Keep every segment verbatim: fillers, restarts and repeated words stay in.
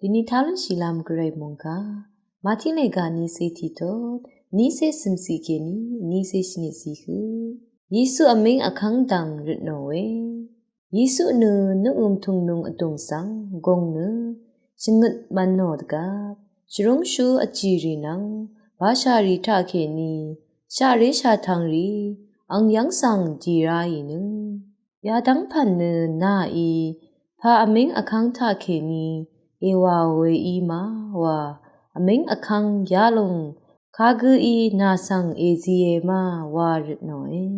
Dini talun shilam gvray mungka. Mati lega ni se titot, ni se simsi keni, ni se shinit si hu. Yesu aming akang dang ritno we. Yesu nø nø um tungnung adung sang, gong nø, shingut manno dega, shirung shu achiri nang, bashari ta keni, share shatang ri, ang yang sang dira yi nø. Yadang pan nø na i, pa aming akang ta keni, ewa we i ma wa, aming akang yalung, kagø i na sang eziye ma wa ritno e.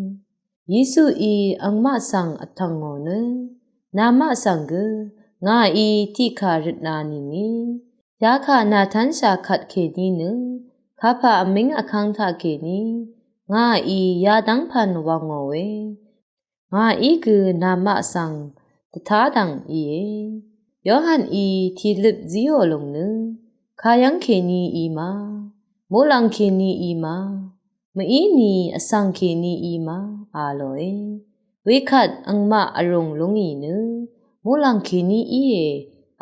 Yesu i angmaq sang atvng ngo nø, namaq sang gø, nga i tiqa ritna nini, yaka natan sha kat keni nø, kapa aming akang ta keni, nga i yadang pan wa ngo we. Nga i gø namaq sang tvta dang i e. Yohan i tilip ziyo lung nø, kayang keni i ma, mulang keni i ma, mø i ni asang keni i ma, alo e. Wekat angmaq arung lung i nø, mulang keni i e,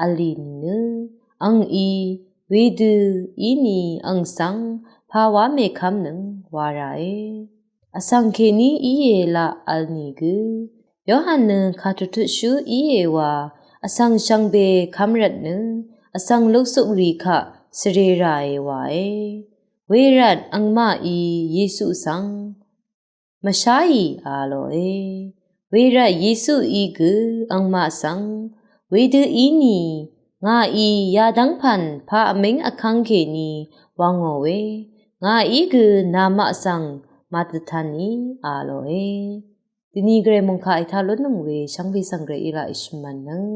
ali ni nø, ang i, wedø i ni ang sang, pawa mekam nøng, wara e. Asang keni iye la al ni gø. Yohan nø katutut shu iye wa, asang shangbe kamrat nø, asang luksuk ri ka sere ra e wa e. Werat angmaq i Yesu sang. Mashayi alo e. Werat Yesu i gø angmaq sang. Wedø i ni, nga i yadang pan pa aming akang keni wa ngo we. Nga i gø namaq sang matvtan i alo e. Dini gvray mungka i talun nung we, shangbe sang gvray i la i shvman nang.